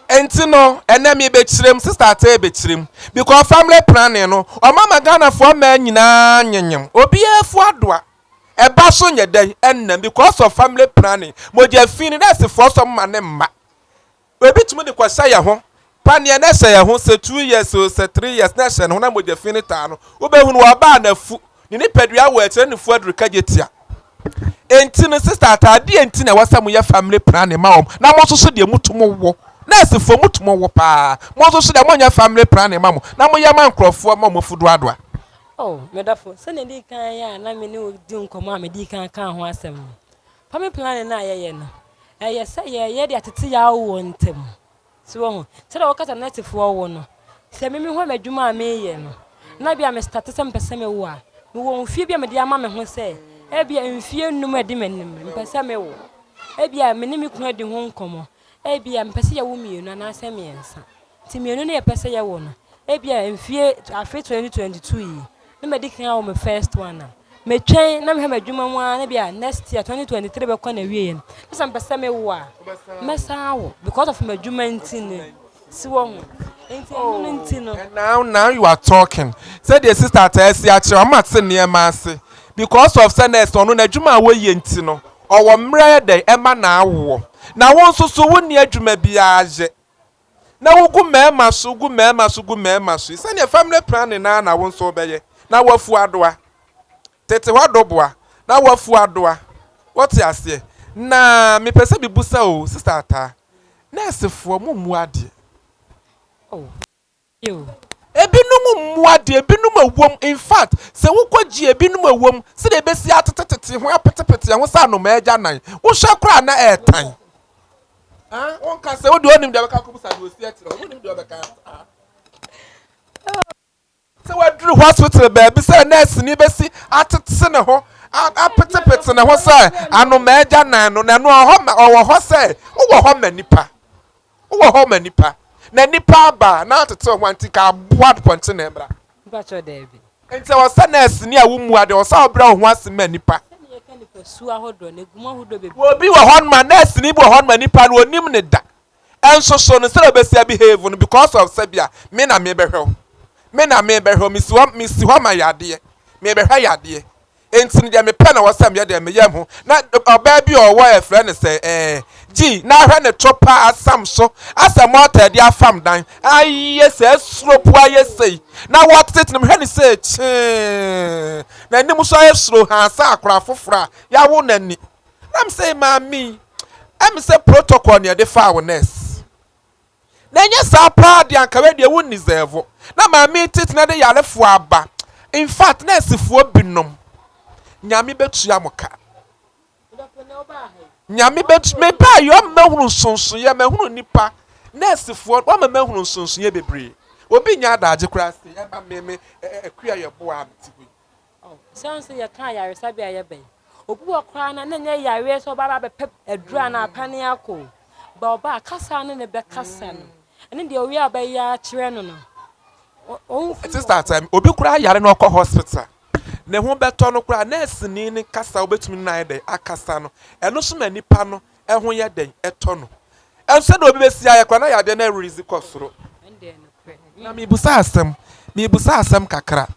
Nti no, ɛnɛ mebɛkyerɛ mu, Sister Atɛ bɛkyerɛ mu. Because family planning no, ɔma ma Ghanafoɔ mmaa nyinaa nyenyem. Obiara afu adoa. Ɛba so nyɛ dɛn ɛnnam because of family planning. Mogya fi no, nɛɛsefoɔ sɔ mma ne mma. Ebi tumi de kɔhyɛ yɛn ho. Paneɛ na ɛhyɛ yɛn ho sɛ 2 years o, sɛ 3 years na ɛhyɛ ne ho na mogya fi no taa no. Wobɛhunu ɔbaa n'afu. Ne nipadua wɔ akyire ne fu aduru kagye tia. Enti no, Sister ataadeɛ nti na ɛwɔ sɛ moyɛ family planning ma wɔn. Na mo nso so deɛ mutum wo. Nɛɛsefoɔ, mutum wo paa. Mo nso so deɛ monyɛ family planning ma mo. Na moyɛ ma nkurɔfoɔ ma mo fudu adoa. Oh, medafo, sɛnea di kan yɛ a na me ne wo di nkɔmmɔ a medi kan ka ho asɛm no, family planning no a yɛyɛ no, ɛyɛ sɛ yɛyɛ de atete yɛ awoɔ ntam so wɔ ho sɛdeɛ wɔkasa nɛtefoɔ wo no sɛ meme hɔ m'adwuma a meyɛ no na bia me start sɛ mpɛ sɛ mewo a, mewɔ mfie bi a mede ama me ho sɛ ebia mfie 5 a ɛdi m'anim mpɛ sɛ mewo. Ebia me ne me kunu adi ho nkɔmmɔ, ebia mpɛ sɛ yɛwo mmienu anaasɛ mmiɛnsa, nti mmienu no yɛpɛ sɛ yɛwo no, ebia mfie afe 2022 yi na madi kan awo me first one a, metwɛn na mehwɛ m'adwuma mu ara na bia next year 2023 bɛkɔ na wie no na sɛ mpɛ sɛ mewo a, mɛsan awo because of m'adwuma nti no si wɔ ho nti ɛno no nti no. And now you are talking. Sɛdeɛ Sister Atɛ asi akyerɛ, ɔma te nneɛma ase. Because of sɛ nurse ɔno n'adwuma a wɔyɛ nti no, ɔwɔ mmerɛ dɛ ɛma n'awoɔ. Na wo nso so wonni adwuma biara yɛ. Na wogu mmarima so, gu mmarima so, gu mmarima so. Sɛdeɛ family planning naa na wo nso wobɛyɛ. Na wafu adoa. Tete hɔ adoboa. Na wafu adoa. Wɔte aseɛ. Na mepɛ sɛ bibusa o, Sister Ata. Nursefoɔ, mo mmu adeɛ. Oh, yo. Ebinom mmu adeɛ, ebinom ewom. In fact, sɛ wokɔ gye ebinom ewom sɛdeɛ ebesi atetetete ho apetepete ho sɛ anoma agya nan wohwɛ koraa na ɛɛtan. Ah, wonka sɛ wode onim deɛ ɔbɛka kɔbusa deɛ osi akyerɛ wo, wonim deɛ ɔbɛka. Ah, sɛ waduru hospital baabi sɛ nurse ni bɛsi atete ne ho apetepete ne ho sɛ anoma agya nan no, na ɛno ɔwɔ hɔ ma ɔwɔ hɔ sɛ wowɔ hɔ ma nipa, wowɔ hɔ ma nipa na nipa aba na atete ho anti ka aboa pɔnkye na ɛmra. Mpakyɛ, daabi. Nti ɛwɔ sɛ nurse ni a womu ade ɔsɛ ɔbrɛ wo ho ase ma nipa. Sɛnea yɛka nipa su ahodoɔ na egu mu ahodoɔ bebree. Obi wɔ hɔ noma, nurse ni bi wɔ hɔ noma, nipa no onim ne da ɛnso so no sɛ ɔbɛsi behave no because of sɛ bia me na mebɛhwɛ wo, me na mebɛhwɛ wo, mesi hɔ, mesi hɔ ma yadeɛ, mebɛhwɛ yadeɛ, nti no deɛ mepɛ na wɔsɛ meyɛ deɛ meyɛ ho. Na ɔbaa bi a ɔwɔ ɛfrɛ no sɛ gyi na ahwɛ ne to pa asam so asɛ mɔta de afam dan ayɛ sɛ asuro po ayɛ sei na wɔtete no, mehwɛ ne sɛ kyee n'anim so ayɛ suro ha sɛ akora foforɔ a yɛawo n'ani nam sɛ maame ɛmi sɛ protocol ne yɛde faa wo nurse na ɛnyɛ saa paa deɛ anka wei deɛ wo deserve na maame tete na de yarefoɔ aba. In fact, nursefoɔ binom, Nyame bɛtua mo ka. Nyame bɛtu me baa yɛ ɔma mahunu nsonsoyɛ, mahunu nipa nursefoɔ wɔma mahunu nsonsoyɛ bebree. Obi nya adagye koraa se ɛma me akua yɛ boa a mete hɔ yi. Sɛn sɛ yɛka ayaresabea a yɛbɛn obi wɔ koraa na nyɛ yareɛ sɛ ɔba abɛpɛ aduru a na apane akɔ o ba ɔba a kasa ne ne bɛkasa no ɛne deɛ owie a ɔbɛyɛ akyerɛ no no ɔnhu. Sister Atam, obi koraa yare na ɔkɔ hospital ne ho bɛtɔ no koraa, nurse ni ne kasa wobɛtumi no ayɛ dɛn akasa no, ɛno nso ma nipa no ɛho yɛ dɛn ɛtɔ no. Ɛnso de obi bɛsi ayɛ koraa na yadeɛ no ɛrezi kɔ soro. Ɛndeɛ nokorɛ. Na mebusa asɛm, mebusa asɛm kakra.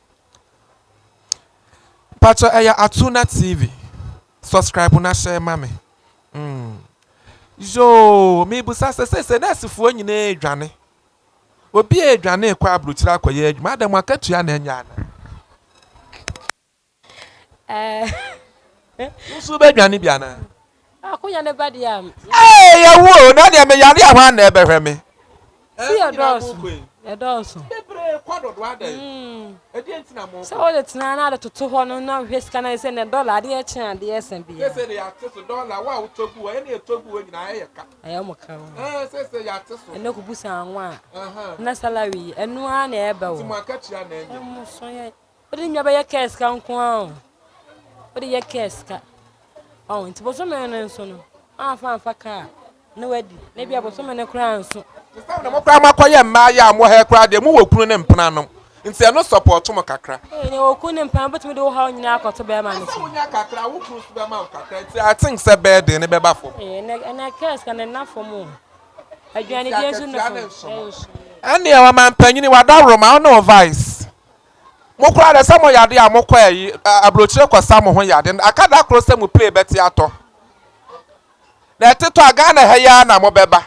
Mpakyɛ, ɛyɛ Atuna TV, subscribe na hyɛ ma me. Yoo, mebusa sɛ sɛ nursefoɔ nyinaa edwane, obi a edwane kɔ aburokyire akɔyɛ adwuma adam akatua na ɛnyɛ ana? Nso bɛdwane bi ana? Akonya ne ba deɛ a. Ee, yɛwo o, na deɛ meyare a hɔ ana ɛbɛhwɛ me? Si yɛdɔɔso, yɛdɔɔso. Bebree kɔ dodo adɛn? Ɛdeɛ nti na mo sɛ wode tena na ade toto hɔ no na hwɛ sika no sɛ ne dɔla adeɛ kye adeɛ sa bia. Sɛ de yɛate so dɔla wo a wotɔ gu hɔ ɛne ɛtɔ gu hɔ nyinaa ɛyɛ ka. Ɛyɛ mo ka o. Ɛɛ, sɛ yɛate so. Ɛnɛ kubu sa anwa a na salary yi ɛno ara na ɛbɛ wo. Nti mo akatua na ɛnyɛ. Ɛmo so yɛ wode nwa bɛyɛ kɛɛ sika nko ara o, wode yɛ kɛɛ sika ɔn nti bosome no nso no amfa amfa kaa na wadi na bia bosome no koraa nso. Sɛ na mo koraa moakɔyɛ mmaa yɛ a mo hɛ koraa deɛ mowɔ kunu ne mpena nom nti ɛno support mo kakra. Ee, ne wɔ kunu ne mpena, wobɛtumi de wo haw nyinaa akɔto bɛrima no so. Sɛ wonya kakra, wo kunu so bɛma wo kakra, nti I think sɛ bɛɛden ne bɛba fam. Ee, ɛnɛ kɛɛ sika no nna fam o. Aduane die nso no fam. Ɛnneɛ ɔmampanyini wadaworoma wo ne wo vice. Mo koraa deɛ sɛ mo yade a mokɔ ayi aburokyire kɔsa mo ho yade aka da koro sɛ mo play bɛte atɔ. Na ɛtetɔ a Ghana ha yi ara na mobɛba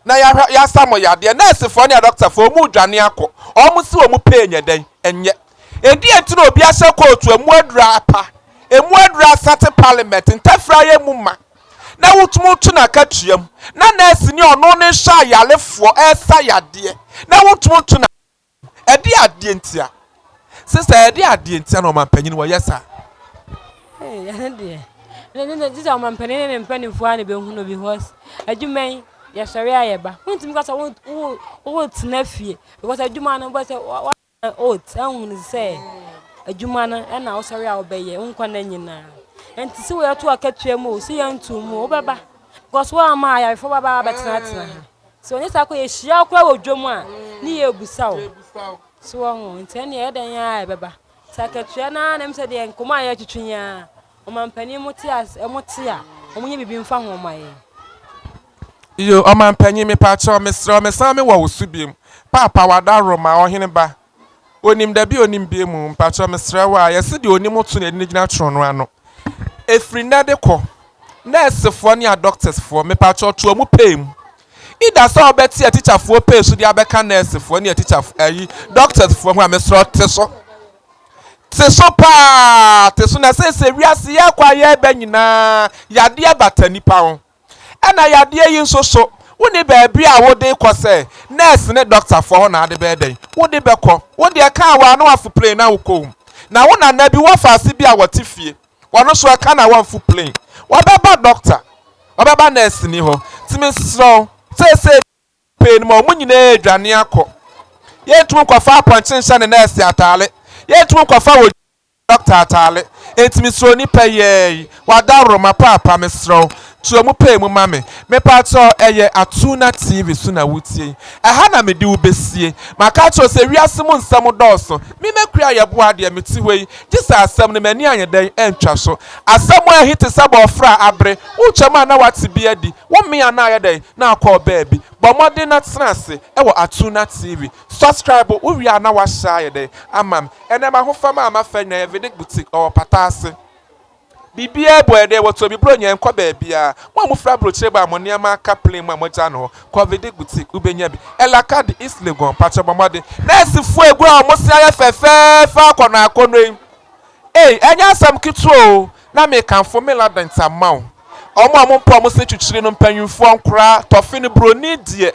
na yɛahwɛ yɛasa mo yadeɛ. Nɛɛsefoɔ ne adɔktafoɔ ɔmo redwane akɔ. Ɔmo si ɔmo pay nyɛ dɛn ɛnyɛ. Ɛdeɛn nti na obi ahyɛ kootu emu aduru apa emu aduru asate parliament ntɛfrɛ ayɛ mu ma na wotumi to n'akatua mu na nɛɛse ni ɔno ne hwɛ ayarefoɔ ɛresa yadeɛ na wotumi to na ɛde adeɛ ntia sisa ɛde adeɛ ntia na ɔmanpanyin wɔyɛ saa. Ɛno deɛ ne sɛ ɔmanpanin ne ne mpanimfoɔ a na bɛhu no because adwuma yi yɛsɔre a yɛba wontumi ka sɛ wotena fie because adwuma no bɔ sɛ oath ahunu sɛ adwuma no ɛna wosɔre a wobɛyɛ wo nkwa no nyinaa nti sɛ wɔyɛto akatua mu o sɛ yɛnto mu o wobɛba because woama ayarefoɔ baba bɛtenatena ha sɛ ɔnyɛ saa kɔ yɛhyia wo koraa wɔ dwom a ne yɛbusa wo so wɔ ho nti ɛneɛ ɛdɛn a ɛbɛba sɛ akatua no ara na sɛ deɛ nkɔmmɔ a yɛtwetwe yi a ɔmampanin mo te ase mo te a ɔmo nyɛ biribi mfa ho ma yɛn. Iyo, ɔmanpanyin mepakyɛw mesrɛ mesan me wɔ wo so biem paapa wadaroma ɔhene ba onim dabi onim bie mu mpakyɛw mesrɛ wo a yɛsi deɛ onim to na yɛde ne gyina toro no ano efiri nnɛ de kɔ nɛɛsefoɔ ne adɔktasfoɔ mepakyɛw to ɔmo pay mu ida sɛ ɔbɛte atikyafoɔ pay so de abɛka nɛɛsefoɔ ne atikyafoɔ ayi dɔktasfoɔ ho a mesrɛ te so te so paa te so na sɛ wiase yɛkɔ a yɛreba nyinaa yadeɛ bata nipa ho ɛna yadeɛ yi nso so wone baabi a wode kɔ sɛ nurse ne doctorfoɔ hɔ na ade bɛyɛ dɛn wode bɛkɔ wode ɛka a na wafo plane na wokɔ mu na wo nana bi wɔfa ase bi a wɔte fie wɔno nso ɛka na wɔmfo plane wɔbɛba doctor wɔbɛba nurse ni hɔ tumi serɛw seesei pay no ma ɔmo nyinaa adwane akɔ yɛntumi nkɔfa apɔnkye nhyɛ ne nurse ataale yɛntumi nkɔfa wɔ doctor ataale ntumi soro nipa yɛɛ wada roma paapa mesrɛw tuo mu pay mu ma me mepatɔ ɛyɛ Atuna TV so na wotie ɛha na mede wo besie maka kyerɛ sɛ wiase mu nsɛm dɔɔso memɛkua yɛboa deɛ mete hɔ yi gye sɛ asɛm no m'ani anyɛ dɛn ɛntwa so asɛm a ɛhi te sɛ bɔɔfra abere wotwam a na wate bi adi wo mmea na ayɛ dɛn na akɔ baabi bɔ mmɔden na tena ase ɛwɔ Atuna TV. Subscribe wowie a na wahyɛ ayɛ dɛn ama m ɛnɛ ma ahofama a mafa nyinaa yɛ Vidic Boutique ɔwɔ pata ase biribiara bɔ ɛdɛ wɔtɔ bi buro nyɛ nkɔ baabiara mo a mofra aburokyire ba a mo nneɛma aka plane mu a mogya no hɔ kɔ Vidic Boutique wobɛnya bi Ɛlakadi East Legon pakyɛ bɔ mmɔden nɛɛsefoɔ egu a wɔn se ayɛ fɛfɛɛfɛ akɔnɔ akɔnɔ yi ei ɛnyɛ asɛm ketewa o na mekamfo Meladent ama wo ɔmo a mo mpɔ ɔmo se twitwiri no mpanyinfoɔ nkoraa tɔfe no buroni deɛ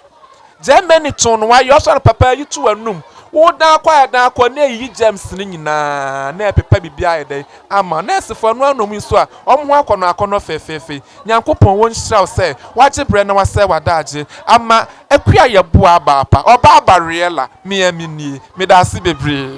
Germany tɔn no wayɛ ɔsɔ no papa yi to anum wodan akɔ ayɛdan akɔ na eyiyi germs no nyinaa na ɛpepa biribi ayɛ dɛ ama nɛɛsefoɔ no anom nso a ɔmo ho akɔnɔ akɔnɔ fɛfɛɛfɛ. Nyankopɔn wɔn nhyira wo sɛ wagye brɛ na wasɛ wadaagye ama akua yɛ boa abaapa ɔbaa Bariela mmea mi nie meda ase bebree.